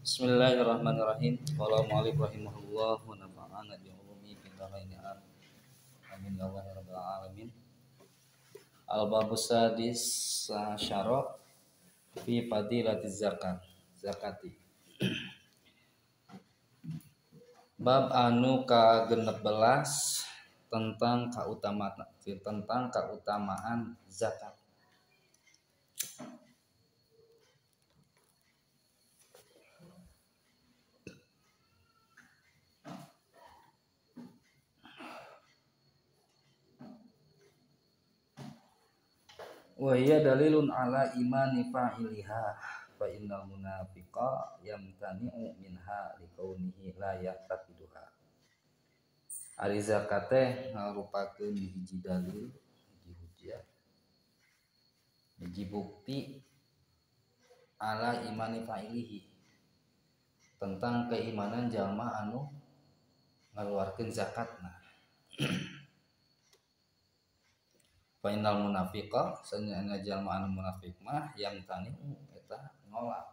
Bismillahirrahmanirrahim. Qala mu'allif rahimahullah wa nafa'ana bi ulumihi fid dharain. Amin ya Allah ya rabbal alamin. Al-babu sadis syara fi fadilati zakat. Zakati. Bab anu ka-16 tentang keutamaan zakat. Wa hiya dalilun ala imani fa'iliha fa innal munafiqa yamtani'u minha likaunihi la ya'taqiduha. Ari zakat teh ngarupakeun hiji dalil, hiji hujah, hiji bukti ala imani fa'ilihi tentang keimanan jalma anu ngaluarkeun zakatna. Fa innal munafiqa sanyana jalma anu munafik mah yamtani'u eta nolak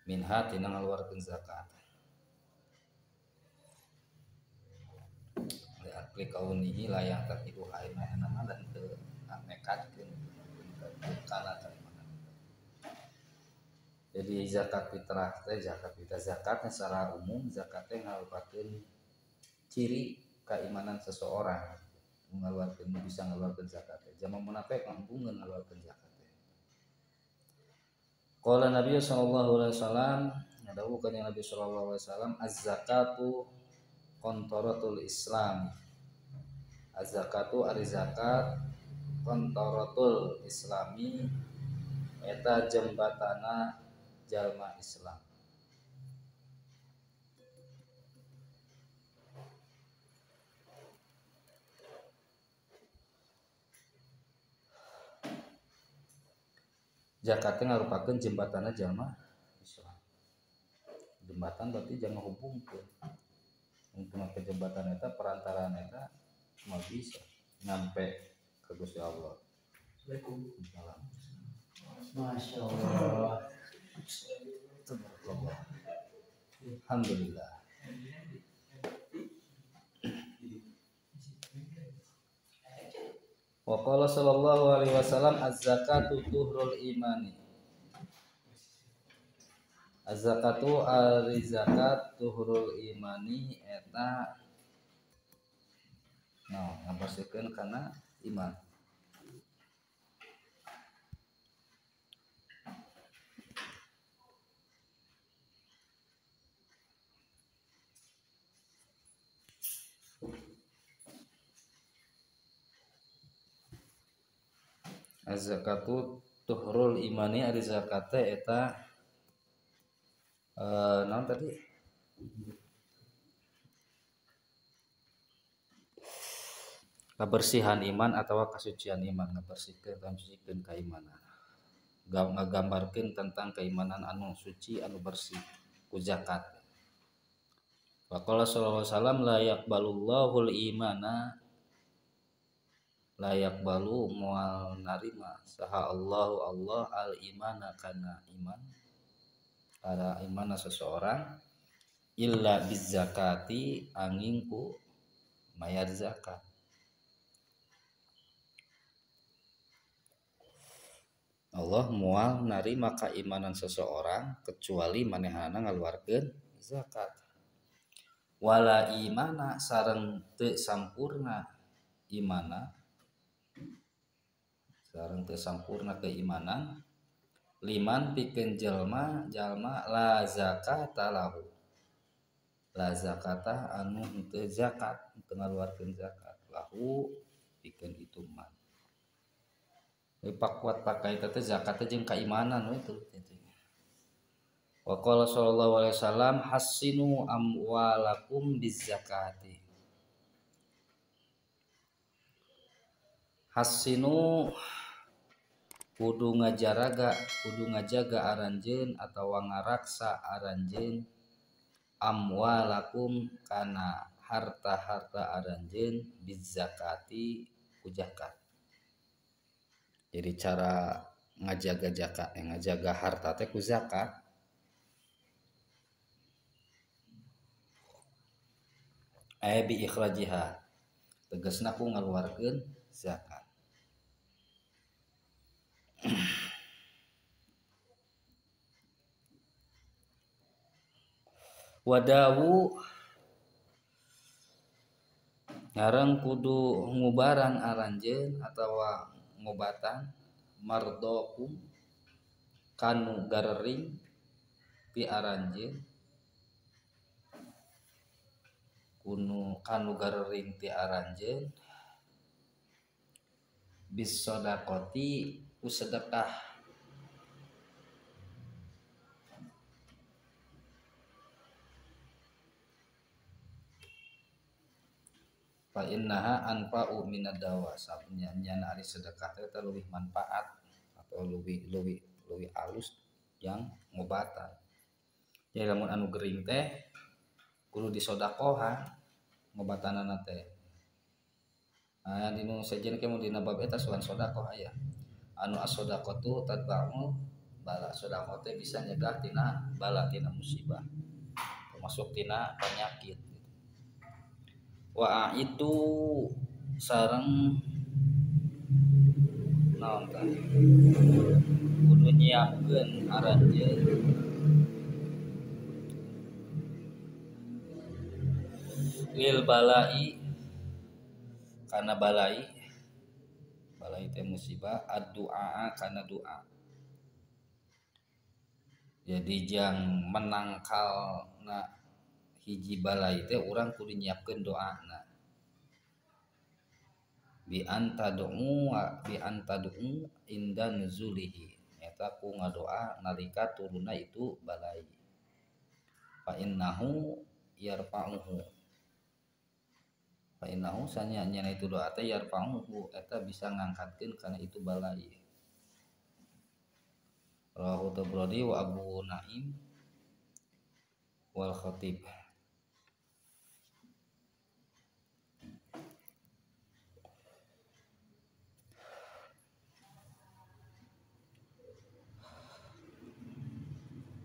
minha tina ngaluarkeun zakat. Li kaunihi la ya'taqidu aina nama dan teu nekadkeun kana kaimanan. Jadi zakat fitrah teh zakat fitrah zakatnya secara umum zakat teh ngaluarkeun ciri keimanan seseorang. Mengeluarkan bisa mengeluarkan zakat. Zaman munafik mampu mengeluarkan zakat. Qala Nabi sallallahu alaihi wasallam, ngadawuhkeun Nabi sallallahu alaihi wasallam, az-zakatu qantaratul Islam. Az-zakatu ari zakat qantaratul Islami eta jembatana jalma Islam. Zakatnya ngarupakeun jembatana jalma Islam. Jembatan berarti jangan hubungkeun. Mun ke jembatan eta perantaraan eta cuma bisa nyampe ke Gusti Allah. Waalaikumsalam. Masya Allah. Tabarakallah. Alhamdulillah. Wa qala sallallahu alaihi wasallam az-zakatu tuhrul imani. Az-zakatu ari-zakat tuhrul imani eta nah ngabersihkeun kana iman. Az-zakatu tuhrul imani ari zakat teh eta naon tadi? Kebersihan iman atau kesucian iman, ngabersihkeun ngasucikeun keimanan. Ngagambarkeun tentang keimanan anu suci anu bersih ku zakat. Wa qala sallallahu alaihi wasallam la yaqbalullahu al-imana la yaqbalu moal narima saha Allahu Allah al imana kana iman para imana seseorang illa bizakati angin ku mayar zakat. Allah moal narima keimanan seseorang kecuali manehana ngaluarkeun zakat. Wala imana sareng teu sampurna imana sareng teu sampurna keimanan liman pikeun jalma jalma la zakata lahu la zakata anu henteu zakat henteu ngaluarkeun zakat lahu pikeun itu man. Pakuat pakai teh zakat teh jeung keimanan we teu. Wa qala sallallahu alaihi wasallam hassinu amwalakum bizakati. Hassinu kudu ngajaraga kudu ngajaga aranjeun atawa ngaraksa aranjeun amwalakum kana harta-harta aranjeun bizakati ku zakat. Jadi cara ngajaga zakat, ngajaga harta teh ku zakat. Ay bi ikhrajiha tegasna ku ngaluarkeun zakat. Wadawu ngarang kudu ngubaran aranjeun atawa ngobatan mardokum kanu garering ti aranjeun kunu kanu garering ti aranjeun bis sedaqati ku sedekah fa innaha anfa'u minad dawa sabnya nyana ari sedekah teh leuwih manfaat atau leuwih leuwih leuwih alus yang ngobatan. Jadi lamun anu gering teh kudu disodakohan ngobatanana teh. Nah dinu sejen ke mun dina bab eta suan sodakoh aya. Anu as-sodaqatu tadba'u bala, sodakoh teh bisa nyegah tina bala tina musibah termasuk tina penyakit. Wa itu sareng naon tah kudu nyiapkeun aranjeun lil balai kana balai balai teh musibah addu'a kana doa. Jadi jang menangkal na hiji balai teh urang kudu nyiapkeun doana bi antadu'u inda nuzulihi eta ku ngadoa nalika turunna itu balai fa innahu yarfa'uhu fa innahu sanya nyana itu doa teh yarfa'uhu eta bisa ngangkatkeun kana itu balai. Rawahu Tabrani wa Abu Naim wal Khatib.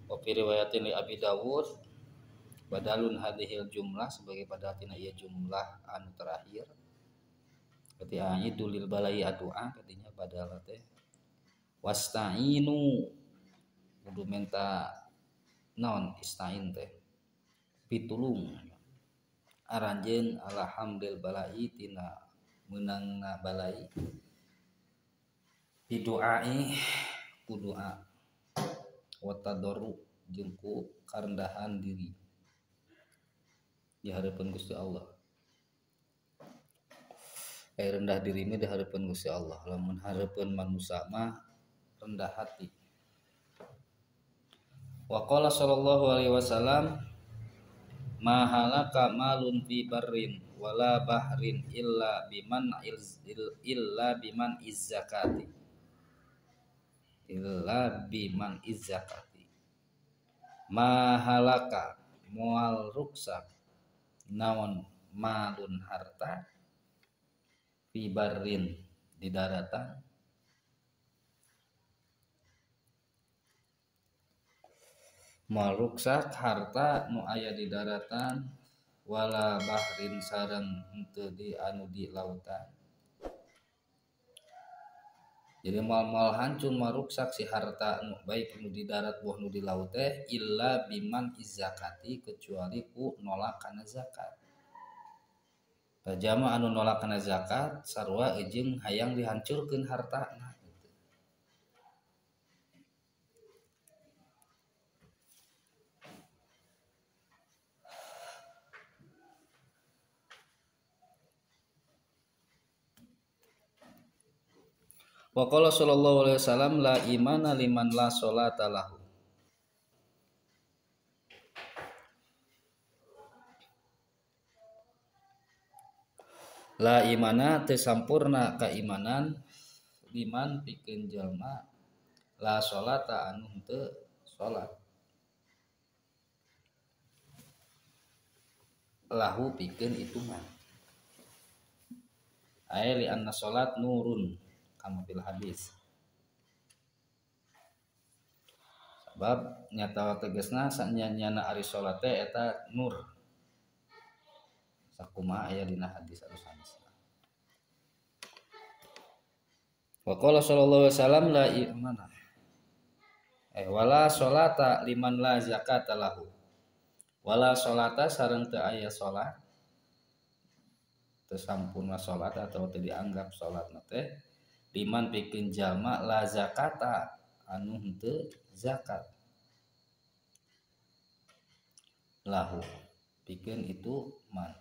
Wa fi riwayatin li Abi Dawud badalun hadhil jumlah sebagai badal tina ieu jumlah anu terakhir. Berarti aidu lil balai addu'a kadinya badal teh wasta'inu kudu minta naon istain teh pitulung aranjeun alhamdul balai tina meunangna balai bidu'ai ku doa wa tadarru jeung ku karendahan diri di hadapan Gusti Allah. Rendah diri mah di hadapan Gusti Allah, lamun hareupeun manusia mah rendah hati. Wa qala sallallahu alaihi wasallam ma halaka malun fi barrin wala bahrin illa biman izzakati illa biman izzakati. Ma halaka moal ruksak naon malun harta fi barrin di daratan moal ruksak harta nu aya di daratan wala bahrin sareng henteu di anu di lautan. Jadi moal-moal hancur moal ruksak si harta nu baik nu di darat boh nu di laut teh illa biman izzakati kecuali ku nolak kana zakat. Tajama anu nolak kana zakat sarua jeung hayang dihancurkeun hartana. Wa qala sallallahu alaihi wasallam la imana liman la sholata lahu. La imana teu sampurna kaimanan liman pikeun jalma la sholata anu henteu salat lahu pikeun itu mah. Ai li anna salat nurun kama fil hadis. Sebab nyata tegasna sanyana ari salat teh eta nur. Sakumaha aya dina hadis anu sanesna. Wa qala sallallahu alaihi wasallam la imana wala sholata liman la zakata lahu. Wala sholata sareng teu aya salat, teu sampurna salat atau teu dianggap salatna teh liman pikeun jalma la zakata anu henteu zakat lahu pikeun itu man.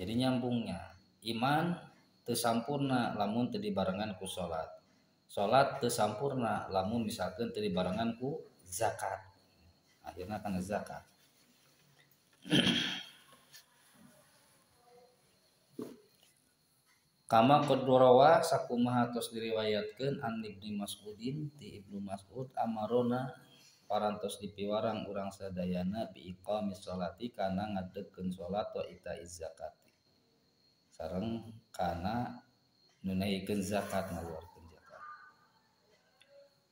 Jadi nyambungnya iman teu sampurna lamun teu dibarengan ku salat. Salat teu sampurna lamun misalkeun teu dibarengan ku zakat. Akhirna kana zakat. Kama qad sakumaha tos diriwayatkeun an Ibnu Mas'udin ti Ibnu Mas'ud amarona parantos dipiwarang urang sadayana bi iqamis sholati kana ngadegkeun salat wa itaiz zakati sareng kana nunaikeun zakat ngaluarkeun zakat.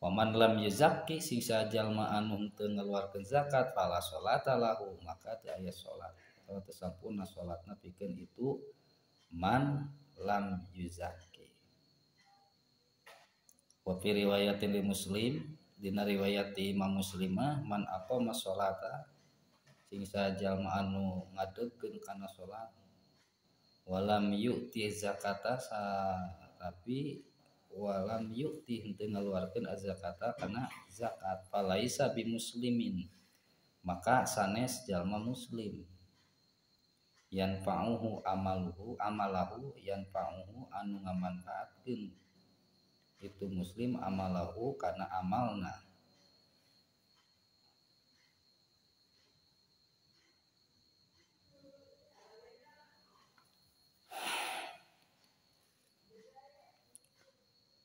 Waman lam yuzakki sing sajalma anu teu ngaluarkeun zakat fala sholata lahu maka teu aya salat atawa teu sampurna salatna pikeun itu man lam yuzakki. Wa fi riwayatin li Muslim dina riwayat Imam Muslimah man aqama sholata sing sajalma anu ngadegkeun kana salat walam yu'ti zakata tapi walam yu'ti henteu ngaluarkeun az-zakata kana zakat falaisa bimuslimin maka sanes jalma muslim yanfa'uhu amaluhu amalahu yanfa'uhu anu ngamanfaatkeun itu muslim amalahu kana amalna.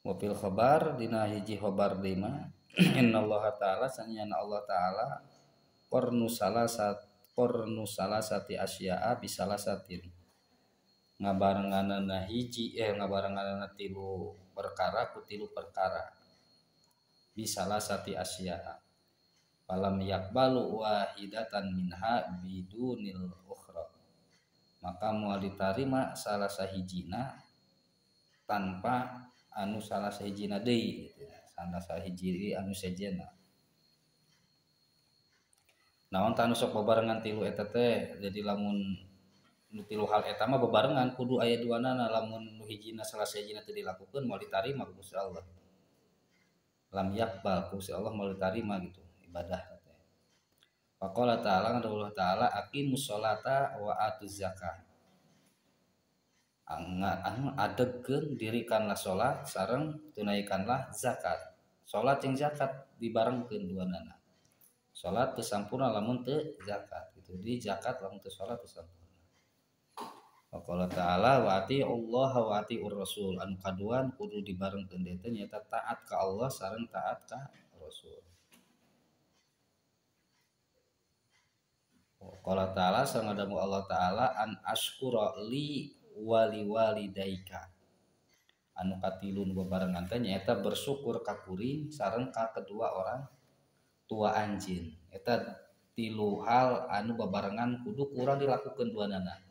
Wa fil khabar dina hiji khabar lima innallaha ta'ala sanyana Allah ta'ala qarnu salasat qarnu salasati asya'a bisalasatin ngabarenganana hiji ngabarenganana tilu perkara ku tilu perkara bisalasati asya'a falam yakbalu wahidatan minha bidunil ukhra maka moal ditarima salah sahijina tanpa anu salah sahijina deui gitu salah sahiji anu sejena. Naon tah anu sok bebarengan tilu eta teh jadi lamun nu tilu hal eta mah bebarengan kudu aya duanana lamun nu hijina salah sahijina teu dilakukeun moal ditarima ku Gusti Allah. Lam yakbal ku Gusti Allah moal ditarima gitu ibadah teh. Faqala ta'ala Allah ta'ala aqimus sholata wa atuz zakah. Adegkeun dirikanlah salat sareng tunaikanlah zakat. Salat jeung zakat dibarengkeun duanana. Salat teu sampurna lamun teu zakat gitu. Di zakat lamun teu salat teu sampurna. Waqala ta'ala wa atiullaha wa atiur rasul. Anu kaduan kudu dibarengkeun deui teh nyaeta taat ka Allah sareng taat ka Rasul. Waqala ta'ala sareng adamu Allah ta'ala an ashkura li wali walidaika. Anu katilun bebarengan teh nyaeta bersyukur ka kuring sareng ka kedua orang tua anjeun. Eta tilu hal anu bebarengan kudu kurang dilakukeun duanana.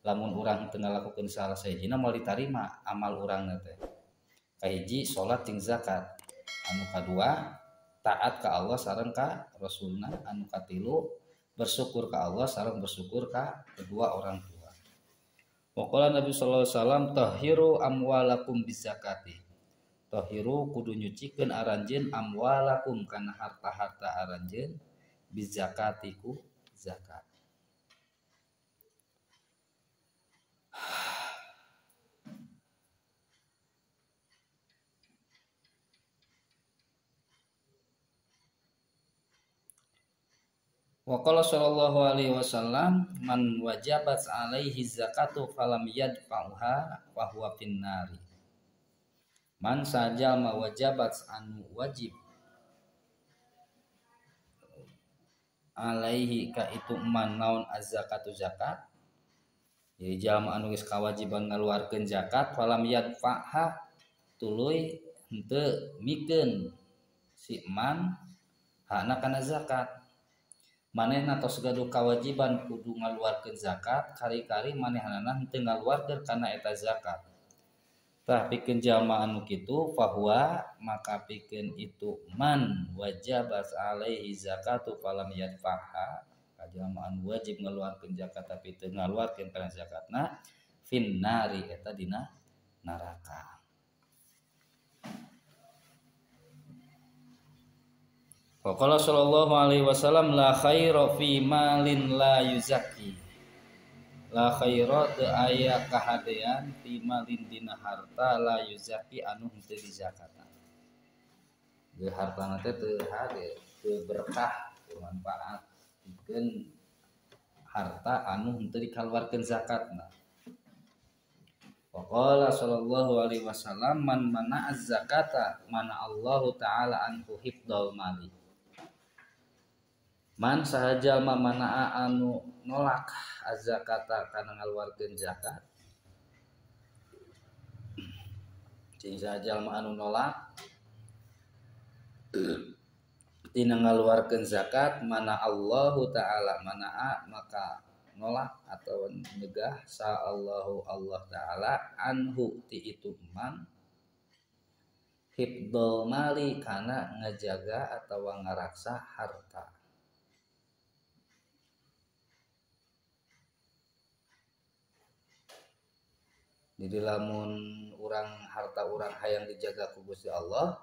Lamun urang teu ngalakukeun salah sahijina moal ditarima amal urangna teh. Kahiji salat jeung zakat. Anu kadua taat ka Allah sareng ka Rasulna. Anu katilu bersyukur ka Allah sareng bersyukur ka kedua orang tua. Waqala Nabi sallallahu alaihi wasallam tahiru amwalakum bizakati. Tahiru kudu nyucikeun aranjeun amwalakum kana harta-harta aranjeun bizakati ku zakat. Wa qala sallallahu alaihi wasallam man wajabat alaihi zakatu falam yadfa'uha fa huwa finnari. Man sajalma wajabat anu wajib alaihi ka itu man naon az-zakatu zakat. Jadi jalma anu geus kawajiban ngaluarkeun zakat falam yadfa'ha tuluy henteu mikeun si man hakna kana zakat. Manehna tos gaduh kawajiban kudu ngaluarkeun zakat, kari-kari manehanana henteu ngaluarkeun kana eta zakat. Tah pikeun jalma anu kitu fahuwa maka pikeun itu man wajabat alaihi zakatu falam yadfaha, ka jalma anu wajib ngaluarkeun zakat tapi teu ngaluarkeun kana zakatna finnari eta dina neraka. Faqala sallallahu alaihi wasallam la khaira fi malin la yuzakki. La khaira teu aya kahadean fi malin dina harta la yuzakki anu henteu dizakatan. Di hartana teh teu hade, teu berkah, teu manfaat pikeun harta anu henteu dikaluarkeun zakatna. Faqala sallallahu alaihi wasallam man mana'a zakata mana Allahu ta'ala anhu hifdzal mali. Man saha jalma mana'a anu nolak az-zakata kana ngaluarkeun zakat. Cing saha jalma anu nolak tina ngaluarkeun zakat mana Allahu ta'ala mana'a maka nolak atau nyegah sa Allahu Allah ta'ala anhu ti itu man hifdzul mali kana ngajaga atau ngaraksa harta. Jadi lamun urang harta urang hayang dijaga ku Gusti Allah,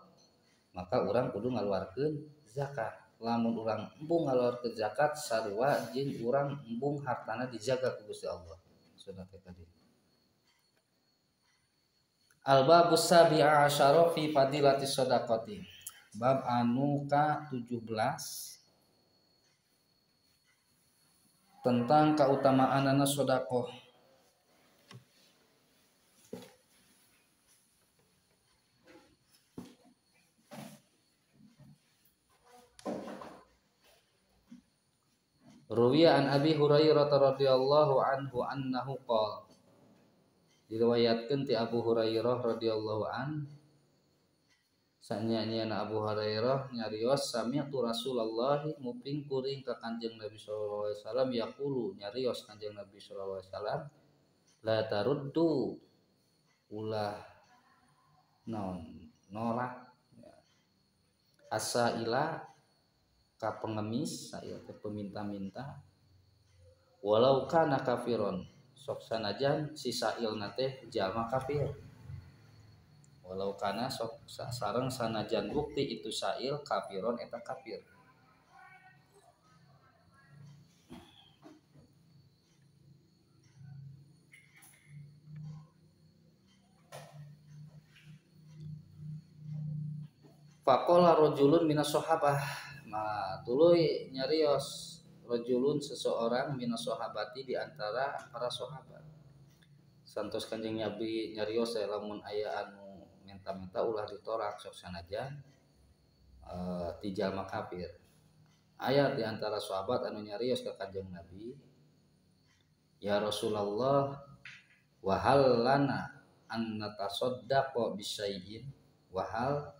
maka urang kudu ngaluarkeun zakat. Lamun urang embung ngaluarkeun zakat sarua jeung urang embung hartana dijaga ku Gusti Allah. Sunah teh tadi. Al-babus sabi'a asyara fi fadilati shadaqati. Bab anu ka-17 tentang kautamaanana sedekah. Ruwiya an Abi Hurairah radhiyallahu anhu annahu qala, diriwayatkeun ti Abu Hurairah radhiyallahu an, sanya-nyana Abu Hurairah nyarios sami'tu Rasulullah nguping kuring ka Kanjeng Nabi sallallahu alaihi wasallam yaqulu nyarios Kanjeng Nabi sallallahu alaihi wasallam la taruddu ulah naon nolak asaila ka pengemis saya teh peminta-minta walau kana kafiron sok sanajan si sailna teh jalma kafir walau kana sok sareng sanajan bukti itu sail kafiron eta kafir. Faqala rajulun minas sahabah, ma tuluy nyarios rajulun seseorang minas sahabati di antara para sahabat. Santos Kanjeng Nabi nyarios lamun aya anu minta-minta ulah ditolak sok sanajan ti jalma kafir. Aya di antara sahabat anu nyarios ka Kanjeng Nabi, ya Rasulullah wa hal lana an natasaddaqa bisyai'in wa hal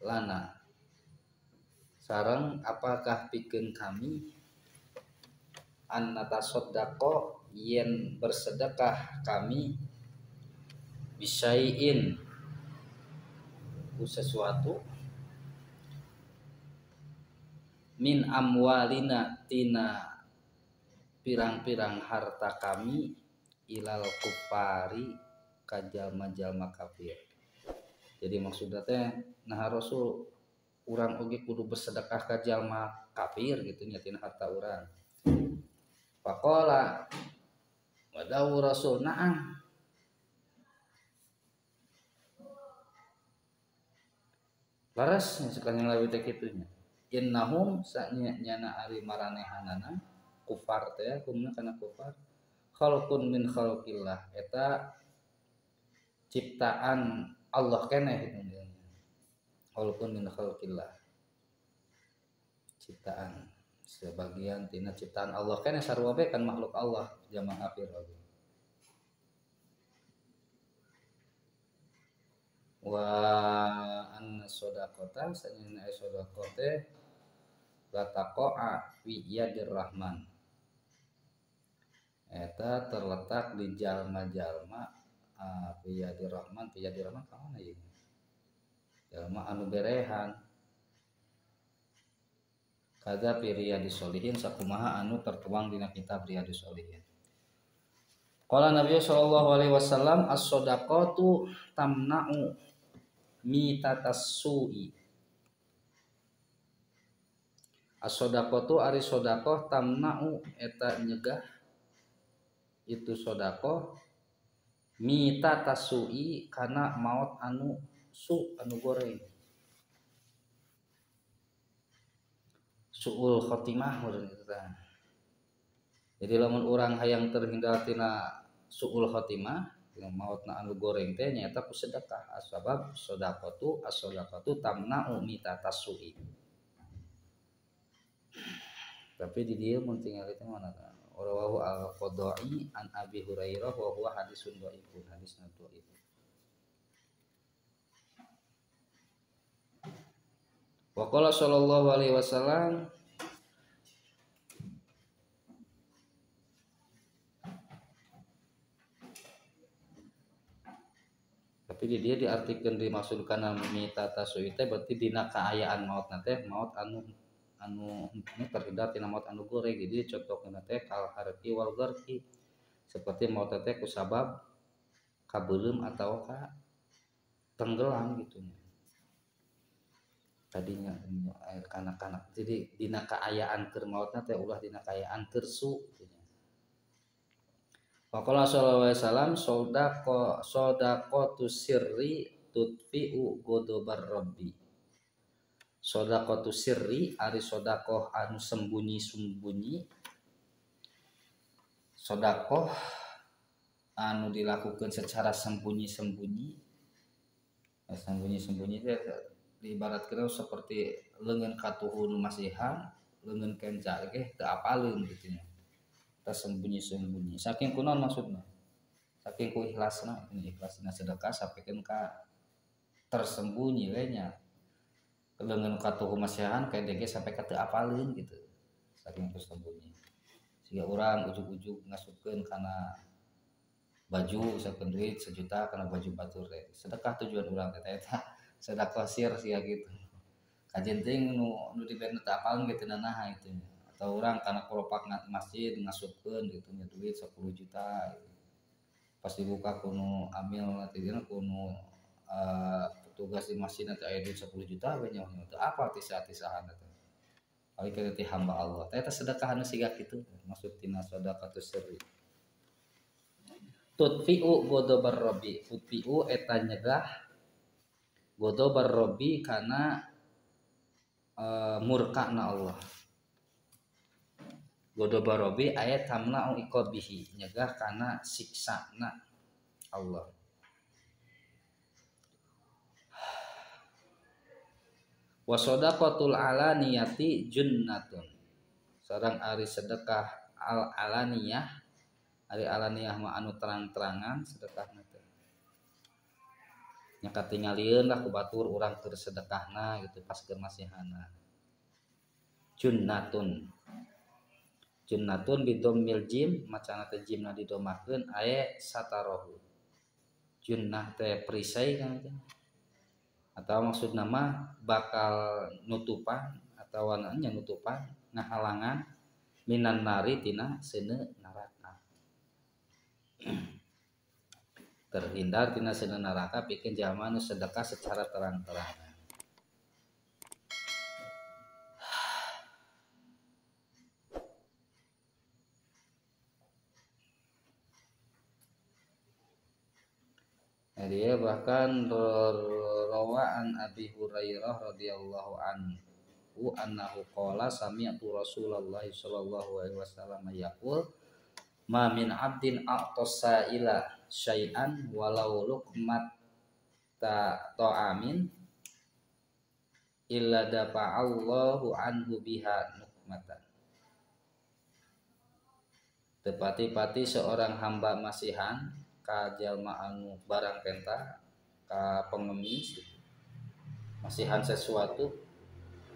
lana sareng apakah pikeun kami an natasaddaqo yen bersedekah kami bisyai'in ku sesuatu min amwalina tina pirang-pirang harta kami ilal kufari ka jalma-jalma kafir. Jadi maksudna teh nah Rasul urang oge kudu bersedekah ka jalma kafir gitu nya tina harta urang. Faqala wadawu Rasul na'am. Laras nya leuwih teh kitu nya. Innahum sanya nyana ari maranehanana kufar teh kumna kana kufar khalqun min khalqillah eta ciptaan Allah keneh itu nya. Khalqun min khalqillah ciptaan sebagian tina ciptaan Allah keneh sarua bae kan makhluk Allah jamaah kafir oge. Wa anna shadaqata sanyana shadaqah teh lataqa'a fi yadir rahman eta terletak di jalma-jalma fi yadir rahman ka mana ieu jalma anu berehan kada fi riyadhis sholihin sakumaha anu tertuang dina kitab Riyadhus Sholihin. Qala Nabi sallallahu alaihi wasallam as-shadaqatu tamna'u mitatas su'i. As-shadaqatu ari sedekah tamna'u eta nyegah itu sedekah mitatas su'i kana maot anu su anu goreng. Su'ul khotimah tah. Jadi lamun urang hayang terhindar tina su'ul khotimah tina maotna anu goreng teh nyaeta ku sedekah. Asbab sedekatu as-sedekatu tamna'u mitatas su'i. Tapi di dieu mun tingali teh mana tah? Rawahu al-Qadai an Abi Hurairah wa huwa hadisun dhaifun, hadisna dhaif. Wa qala sallallahu alaihi wasallam tapi di dia diartikeun dimaksud kana mitata su'i teh berarti dina kaayaan maotna teh maot anu terhindar tina maot anu goreng. Jadi contohna teh kal harqi wal gharqi seperti maot teh kusabab kabeuleum atawa ka tenggelam gitu nya. Tadinya kanak-kanak. Jadi dina kaayaan keur maotna teh ulah dina kaayaan keur su gitu nya. Waqala sallallahu alaihi wasallam sodaqatu sirri tutfi'u ghadabar rabbi. Sodaqatu sirri ari sodakoh anu sembunyi-sembunyi, sodakoh anu dilakukan secara sembunyi-sembunyi. Sembunyi-sembunyi teh diibaratkeun seperti leungeun katuhu nu masihan, leungeun kenca ge teu apaleun kitu nya. Sembunyi-sembunyi. Saking kunaon maksudna? Saking ku ikhlasna, ikhlasna sedekah sampikeun ka tersembunyi we nya. Leungeun katuhu masihan kayak dege sampai ka teu apaleun gitu. Saking ku sembunyi. Siga urang ujug-ujug ngasupkeun kana baju misalkan duit sejuta kana baju batur teh. Sedekah tujuan urang teh eta sedekah sir siga gitu. Kajen teuing nu dibere teu apaleun ge teu nanaha itu nya. Atau orang karena keropak masjid ngasupkeun gitu nya duit 10 juta gitu. Pas dibuka kuno amil nanti dina kuno petugas di masjid nanti aya duit 10 juta we nya teu apa tisa-tisahan eta. Paling kana ti hamba Allah. Teh eta sedekah anu siga kitu maksud tina sedekah sirri. Tutfi'u ghadabar rabbi, tutfi'u eta nyegah ghadabar rabbi kana murkana Allah. Ghadabar rabbi ayat tamna'u iqabihi nyegah kana siksana Allah. Wa shadaqatul alaniyati junnatun. Sareng ari sedekah al alaniyah, ari alaniyah mah anu terang-terangan sedekahna teh. Nya katingalieun lah ku batur urang keur sedekahna gitu pas keur masihana. Junnatun. Junnatun bidommil jim macana teh jimna didomakeun aye satarohu. Junnah teh perisai kan teh. Atau maksud nama bakal nutupan atau nya nutupan ngahalangan minan nari tina seuneu neraka. Terhindar tina seuneu neraka pikeun jalma nu sedekah secara terang-terangan. Dia bahkan rawaan Abi Hurairah radhiyallahu anhu annahu qala sami'tu Rasulullah sallallahu alaihi wasallam yaqul ma min 'abdin a'tasa ila syai'an walau luqmat ta'amin illa dafa'allahu anhu biha nukmatan. Tepati-pati seorang hamba masihan ka jalma anu barang penta ka pengemis gitu. Masihan sesuatu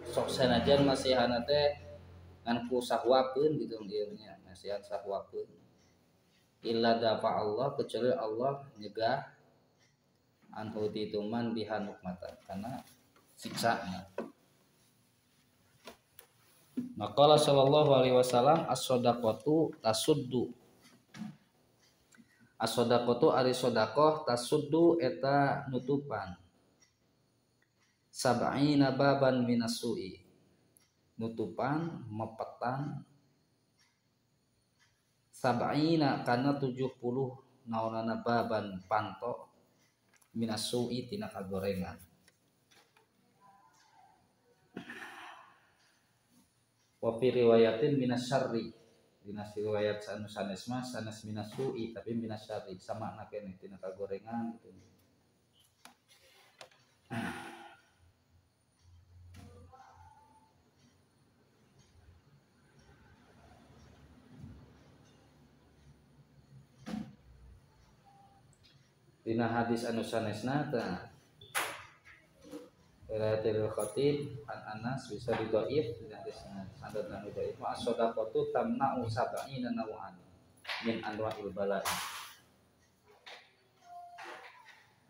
Sok sanajan masihana teh ngan ku sahwakeun gitu ieu nya, masihan sahwakeun. Illa dafa Allah kecuali Allah nyegah anhu tituman biha nukmatan karena siksana. Maqala sallallahu alaihi wasallam as-shadaqatu tasuddu. As-shadaqatu ari sedekah tasuddu eta nutupan. Sab'ina baban minas su'i. Nutupan mepetan sab'ina kana 70 naonana baban panto minas su'i tina kagorengan. Wa fi riwayatin minas syarri. Dina riwayat anu sanes mah sanes minas su'i tapi minas syarri sama keneh tina kagorengan gitu. Dina hadis anu sanesna tah riwayatil Khatib an Anas bisa didhaif dina hadis sanad anu dhaif ma as-shadaqatu tamna'u sab'ina naw'an min anwa'il bala'i.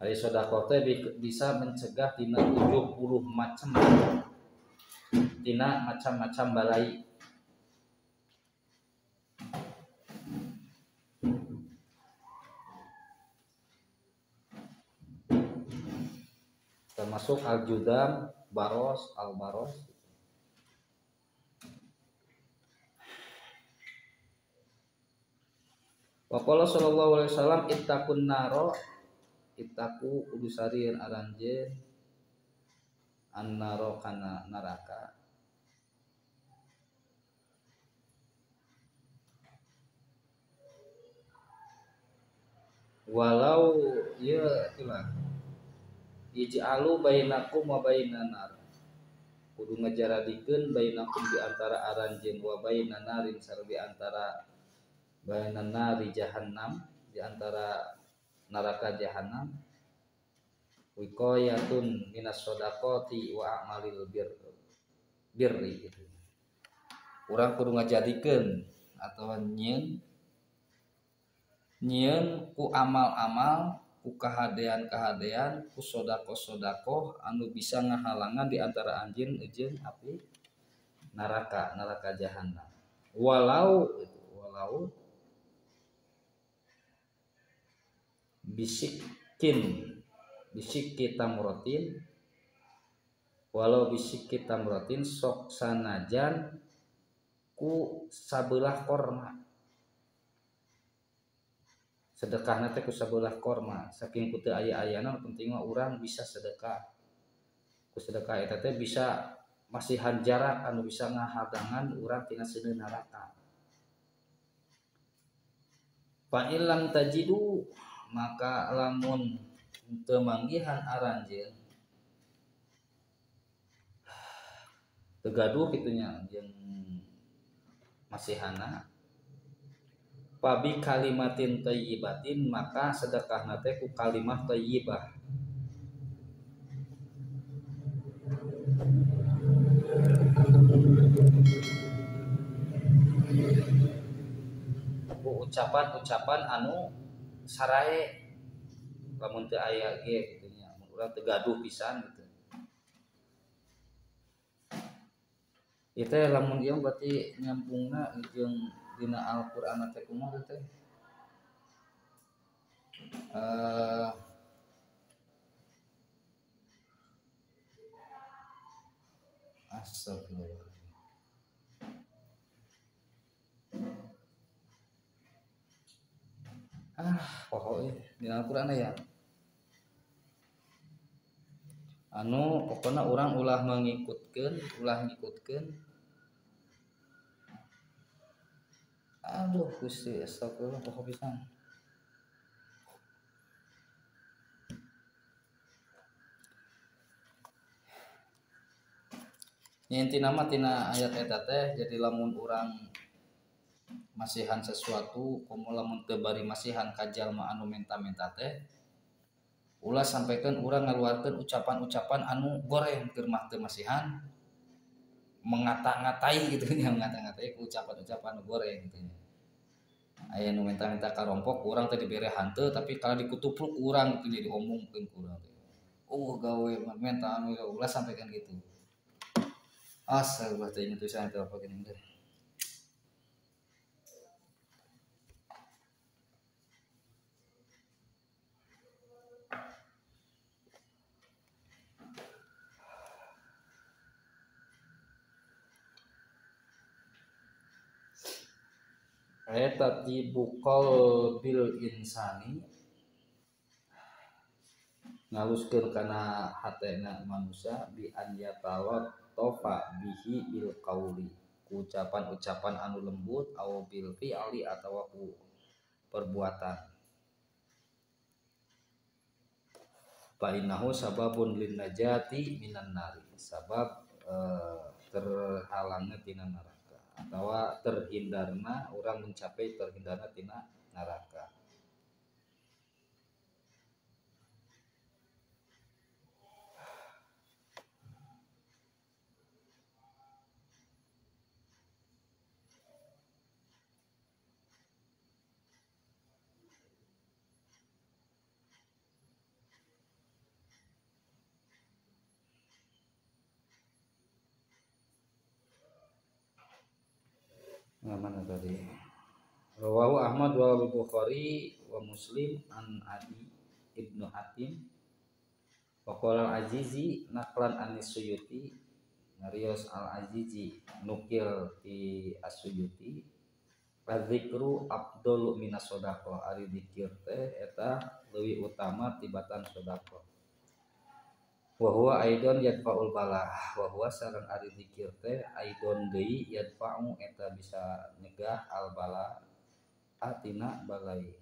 Ari sedekah teh bisa mencegah tina 70 macam tina macam-macam balai. Termasuk al-judam, baros, al-baros. Wa qala sallallahu alaihi wasallam ittaqun naro, ittaqu kudu sarieun aranjeun an-naro kana neraka. Walau ieu itulah ij'alu bainakum wa bainan nar. Kudu ngajaradikeun bainakum di antara aranjeun wa bainan narin sareng di antara bainan nari jahannam, di antara neraka jahannam. Wiqayatun minas shadaqati wa a'malil birri gitu. Urang kudu ngajadikeun atawa nyieun ku amal-amal, ku kahadean-kahadean, ku sodakoh-sodakoh anu bisa ngahalangan di antara anjeun jeung api neraka, neraka jahannam. Walau itu, walau bisikin bisiki tamrotin, walau bisiki tamrotin sok sanajan ku sabelah korma. Sedekahna teh ku sabelah korma, saking ku teu aya-ayana penting mah urang bisa sedekah. Ku sedekah eta teh bisa masihan jarak anu bisa ngahadangan urang tina seuneu neraka. Fa illam tajidu maka lamun teu manggihan aranjeun teu gaduh kitu nya jeung masihana pabi kalimatin thayyibatin maka sedekahna teh ku kalimah thayyibah. Ku ucapan-ucapan anu sarae lamun teu aya ge kitu nya, mun urang teu gaduh pisan gitu. Ieu teh lamun ieu berarti nyambungna jeung dina Al-Qur'an teh kumaha teh? Astagfirullah. Pokoknya dina Al-Qur'an ya. Anu pokona urang ulah mengikutkeun, ulah ngikutkeun. Aduh Gusti, astagfirullah pokok pisan. Nya intina mah tina ayat eta teh jadi lamun urang masihan sesuatu komo lamun teu bari masihan ka jalma anu menta-menta teh ulah sampaikan urang ngaluarkeun ucapan-ucapan anu goreng keur mah teu masihan mengata-ngatai gitu nya, mengata-ngatai ku ucapan-ucapan goreng gitu nya. Aya nu minta-minta karompok ku urang teh dibere hanteu tapi kalau dikutupluk ku urang gitu jadi omongkeun ku urang teh. Oh gawe minta anu ulah sampai kan gitu. Astagfirullah teh inget pisan teh apa geuning teh. Eta tibukol bil insani ngaluskeun kana hatena manusia bi an yatawattofa bihi bil qauli ku ucapan-ucapan anu lembut au bil fi'li atawa ku perbuatan fa innahu sababun lin najati minan nari sabab terhalangna tina neraka atawa terhindarna orang mencapai terhindarna tina neraka. Nah, mana tadi? Rawahu Ahmad wa Bukhari wa Muslim an Adi Ibnu Hatim wa qala al-Azizi naqlan an Suyuti ngarios al-Azizi nukil ti As-Suyuti az-zikru afdalu minas shadaqah ari zikir teh eta leuwih utama tibatan sedekah wa huwa aidon yadfa'ul balah wa huwa sareng ari zikir teh aidon deui yadfa'u eta bisa nyegah al bala atina balai.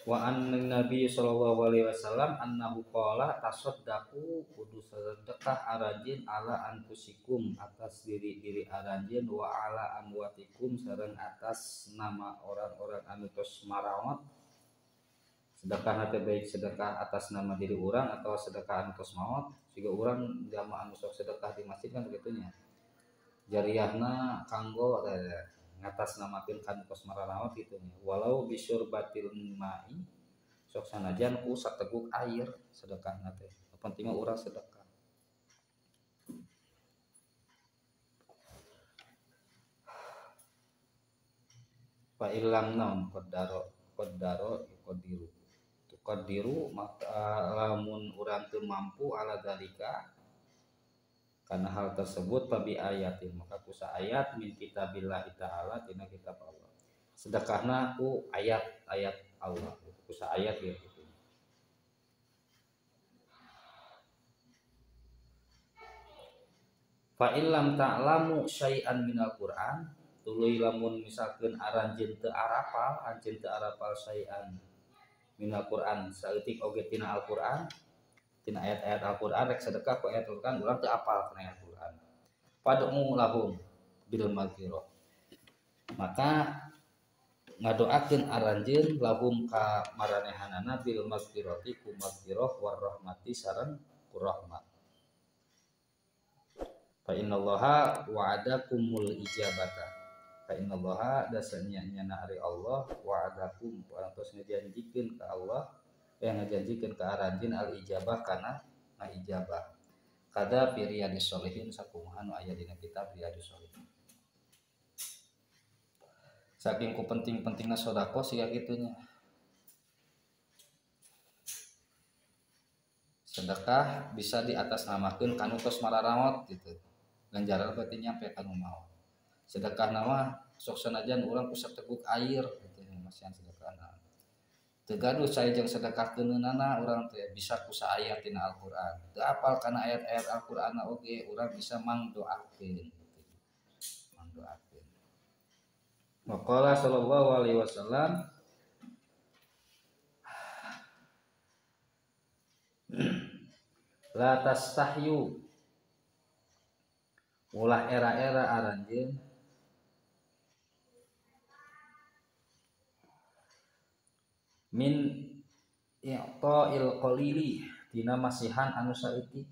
Wa an Nabi sallallahu alaihi wasallam annahu qala tasaddaqu kudu sedekah aranjeun ala anfusikum atas diri-diri aranjeun wa ala amwatikum sareng atas nama orang-orang anu tos marawat. Sedekah teh baik sedekah atas nama diri urang atau sedekah anu tos maot, siga urang jamaah anu sok sedekah di masjid kan kitu nya. Jariahna kanggo ngatas namakeun kan tos marawat kitu nya. Walau bisyurbatil ma'i sok sanajan ku sateguk air sedekahna teh. Penting mah urang sedekah. Fa illam naum qaddaro qaddaro yuqaddiru tuqaddiru maka lamun urang teu mampu ala zalika karena hal tersebut tabi ayatin maka kusa ayat min kitabillahi ta'ala tina kitab Allah sedekahna ku ayat-ayat Allah kusa ayat ya gitu. Fa illam ta'lamu syai'an minal Qur'an tuluy lamun misalkeun aranjeun teu arapal anjeun teu arapal syai'an minal Qur'an saeutik oge tina Al-Qur'an tina ayat-ayat Al-Qur'an rek sedekah ku ayat Al-Qur'an urang teu apal kana ayat Al-Qur'an fad'u lahum bil maghfirah maka ngadoakeun aranjeun lahum ka maranehanana bil maghfirati ku maghfirah war rahmati sareng ku rahmat fa innallaha wa'adakumul ijabata fa innallaha dasanya nyana ari Allah wa'adakum parantos ngajanjikeun ka Allah yang ngajanjikeun ka aranjeun al ijabah kana ngaijabah kada fi riyadhis sholihin sakumaha nu aya dina kitab Riyadhus Shalihin. Saking ku penting-pentingna sedekah siga kitu nya. Sedekah bisa diatasnamakeun kanu tos mararawat gitu. Ganjaran berarti nyampe kanu maot. Sedekah nama sok sanajan urang ku sateguk air gitu nya masihan sedekahna. Teu gaduh cai jeung sedekah keuneunana urang teh bisa ku saayat tina Al-Qur'an. Teu apal kana ayat-ayat Al-Qur'anna oge urang bisa mangdoakeun gitu. Mangdoakeun. Waqala sallallahu alaihi wasallam la tastahyu ulah era-era aranjeun Min i'ta'il qalili dina masihan anu saeutik.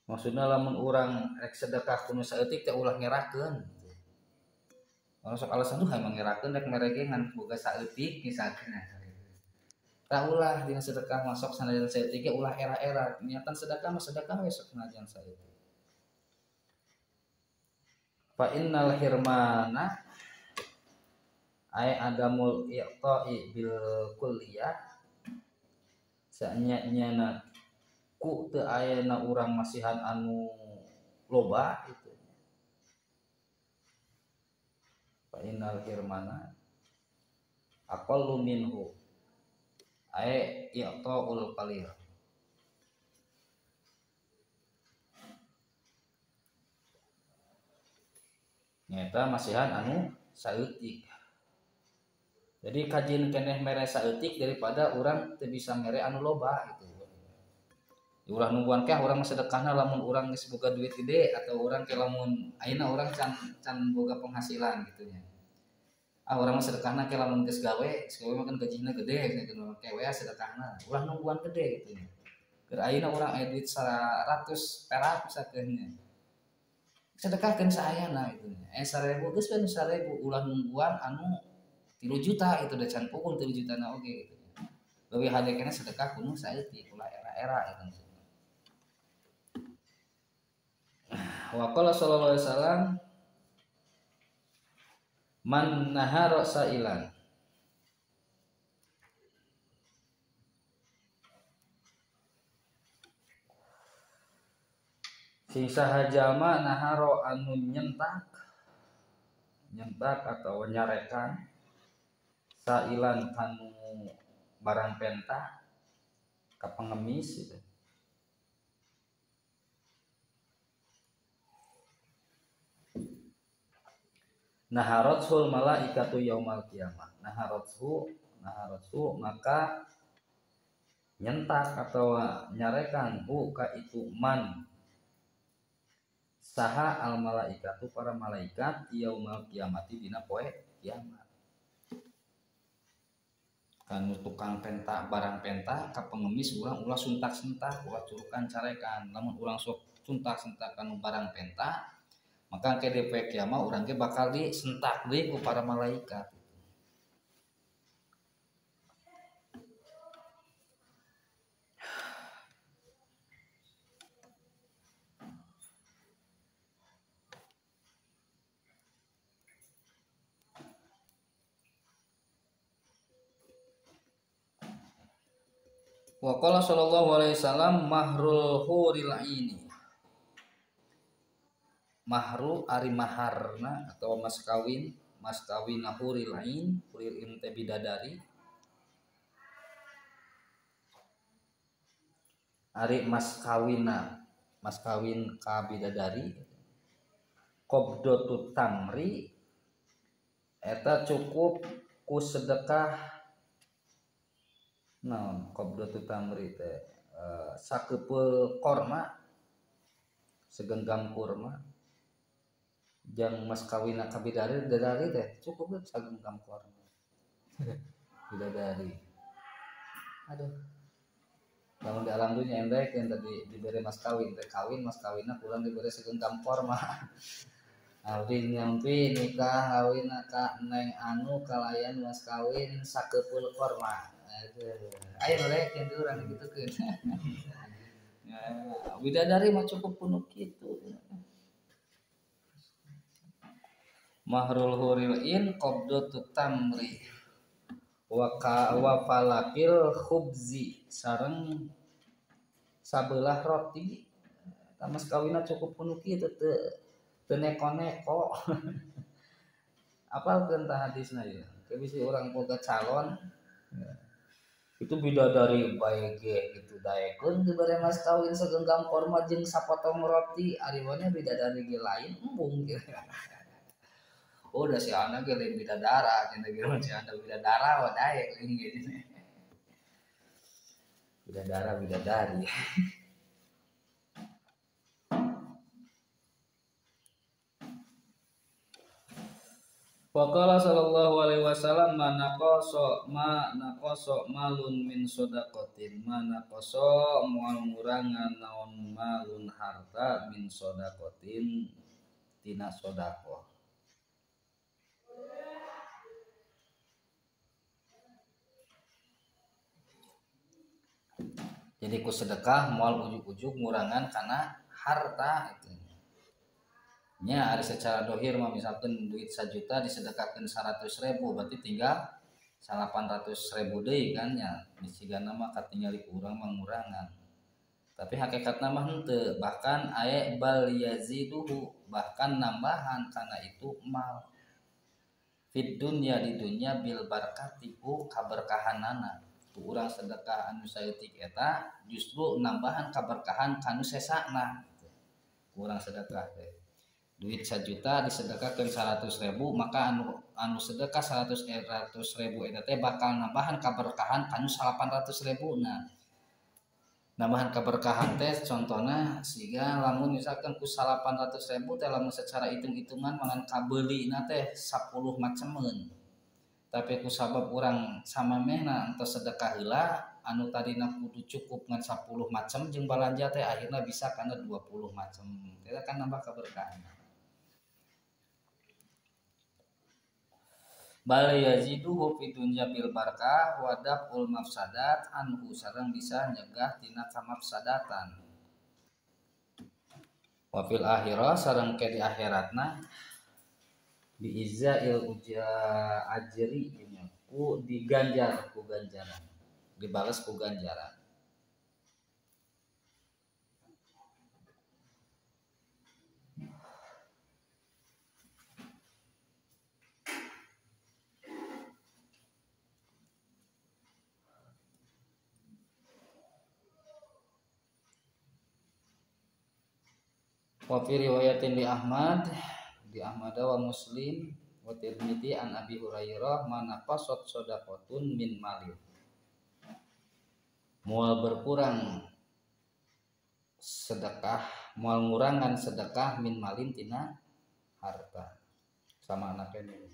Maksudna lamun urang rek sedekah kuno saeutik teh ulah ngerakeun. Orang sok alasan tuh hayang ngerakeun rek mere ge ngan boga saeutik misalkan. Tah ulah dina sedekah masuk sanajan saeutik ge ulah era-era. Niatan sedekah mah sedekah we sok sanajan saeutik. Fa innal hirmana ay adamul i'ta'i bil kulliyah saenya-nyana ku teu ayana urang masihan anu loba itu. Fa innal hirmana aqallu minhu ay i'ta'ul qalil. Nyata masihan anu saeutik. Jadi kajin keneh mere saeutik daripada urang teu bisa mere anu loba gitu. Ulah nungguan keh urang mah sedekahna lamun urang geus boga duit gede atau urang ke lamun ayeuna urang can boga penghasilan gitu nya. Ah urang mah sedekahna ke lamun geus gawe mah kan gajihna gede gitu ke we sedekahna. Ulah nungguan gede gitu nya. Keur ayeuna urang aya duit 100 perak misalkeun nya. Sedekahkeun saayana gitu nya. 1000 geus we 1000 ulah nungguan anu 3 juta itu da can pukul 3 juta na oge gitu. Leuwih hade keneh sedekah kuno saeutik ulah era-era gitu. Wa qala sallallahu alaihi wasallam man nahara sa'ilan sing saha jalma naharo anu nyentak atau nyarekan sa'ilan kanu barang penta ka pengemis gitu. Naharothul malaikatu yaumal kiamah. Naharothu maka nyentak atau nyarekan hu ka itu man saha al malaikatu para malaikat yaumal kiamati dina poe kiamat. Kanu tukang penta barang penta ka pengemis urang ulah suntak-sentak ulah curukan carekan. Lamun urang sok suntak-sentak kanu barang penta maka ke di poe kiamat urang ge bakal disentak deui ku para malaikat. Wa qala sallallahu alaihi wasallam mahrul huril aini. Mahru ari maharna atau mas kawin huril ain, huril in teh bidadari. Ari mas kawin ka bidadari qabdatu tamri eta cukup ku sedekah naon qabdatu tamri teh sakepeul korma segenggam kurma jang mas kawina ka bidadari bidadari teh cukup sagenggam korma bidadari. Aduh, lamun di alam dunya endek yang tadi diberi mas kawin teh kawin mas kawina kurang diberi segenggam korma. Abdi nyampi nikah kawin ka neng anu kalayan mas kawin sakepeul korma. Aduh, ayo rek yang urang digitukeun. Ya, bidadari mah cukup kuno kitu. Mahrul huril in qabdatu tamri wa falakil khubzi sareng sabelah roti. Mas kawina cukup kuno kitu teu neko-neko. Apalkeun tah hadisna ieu? Ke bisi urang boga calon itu bidadari bae ge gitu daekeun dibere mas kawin segenggam korma jeung sapotong roti ari mah bidadari ge lain embung gitu. Oh da si anak ge lain bidadara cenah ge si anak bidadara wa daek lain ge. Bidadara bidadari. Waqala sallallahu alaihi wasallam ma naqasa malun min shadaqatin, ma naqasa moal ngurangan naon malun harta min shadaqatin tina sedekah. Jadi ku sedekah moal ujug-ujug ngurangan kana harta itu. Nya ari secara dohir mah misalkan duit 1 juta disedekahkeun 100.000 berarti tinggal 800.000 deui kan nya. Misigana mah katingali ku urang mah ngurangan. Tapi hakikatna mah henteu, bahkan aya bal yaziduhu, bahkan nambahan kana itu mal. Fid dunya di dunya bil barkati ku kaberkahanana. Ku urang sedekah anu saeutik eta justru nambahan kaberkahan kanu sesana. Ku urang sedekah teh duit 1 juta disedekahkeun 100.000 maka anu sedekah 100.000 eta teh bakal nambahan kaberkahan kanu 800.000. Nah, nambahan kaberkahan teh contohna siga lamun misalkan ku 800.000 teh lamun secara hitung-hitungan mangan kabeulina teh 10 macemeun. Tapi ku sabab urang samamehna entos sedekah heula anu tadina kudu cukup ngan 10 macem jeung balanja teh akhirna bisa kana 20 macem. Eta kan nambah kaberkahan. Bal yaziduhu fi dunya bil barkah wa daf'ul mafsadat anhu, sareng bisa nyegah tina kamafsadatan. Wa fil akhirah sareng ke di akhiratna bi izzail uja ajri ku diganjar ku ganjaran, dibales ku ganjaran. Wa fi riwayatin li Ahmad di Ahmad wa Muslim wa Tirmidzi an Abi Hurairah manaqasat shadaqatun min malin, moal berkurang sedekah, moal ngurangan sedekah min malin tina harta. Sama anaknya ini.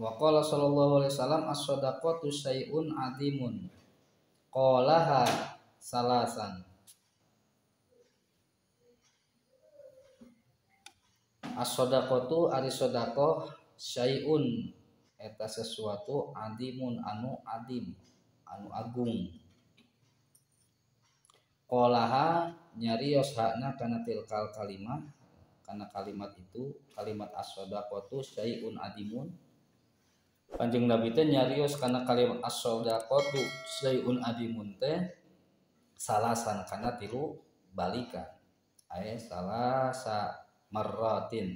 Wa qala sallallahu alaihi wasallam as-shadaqatu syai'un 'azimun. Qalaha salasan. As-shadaqatu ari sedekah syai'un eta sesuatu 'azimun anu adim, anu agung. Qalaha nyarios hakna kana tilkal kalimah, kana kalimat itu, kalimat as-shadaqatu syai'un 'azimun. Kanjeng Nabi teh nyarios kana kalimat as-shadaqatu syai'un adimun teh salasan kana tilu balikan. Ae salasa marratin.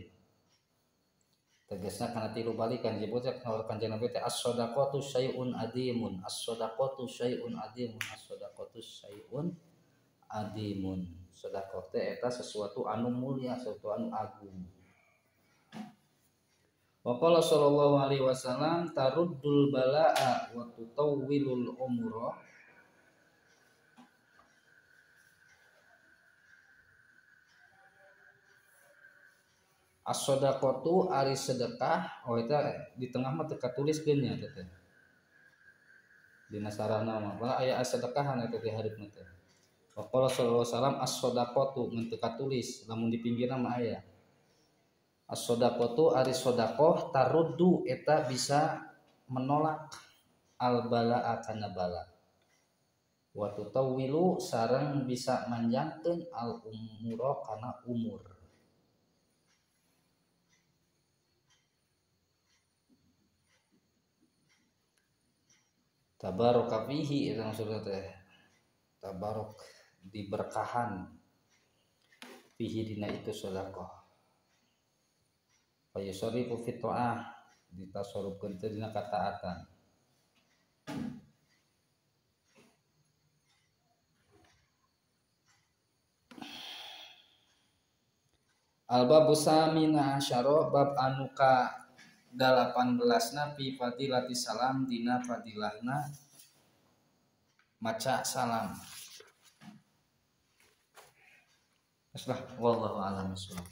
Tegasna kana tilu balikan disebutna kanjeng Nabi teh as-shadaqatu syai'un adimun, as-shadaqatu syai'un adimun, as-shadaqatu syai'un adimun. Sedekah teh eta sesuatu anu mulia, sesuatu anu agung. Wa qala sallallahu alaihi wasallam taruddul balaa wa tutawwilul umra. As-shadaqatu ari sedekah, oh eta di tengah mah teu katuliskeun nya eta teh. Dina sarahna mah bala aya as-sedekahan eta teh hareupna teh. Wa qala sallallahu alaihi wasallam as-shadaqatu mun teu katulis, lamun di pinggirna mah aya. As-shadaqatu ari sedekah taruddu eta bisa menolak al balaa kana bala. Wa tutawwilu sareng bisa manjangkeun al umura kana umur. Tabaraka fihi eta maksudna teh. Tabarok diberkahan fihi dina itu sedekah. Fayusarifu fi ta'ah ditasarrufkeun teh dina kataatan. Al-babu samina asyara bab anu ka 18 na fi fadilati salam dina fadilahna maca salam. Terus lah, wallahu a'lam bishawab.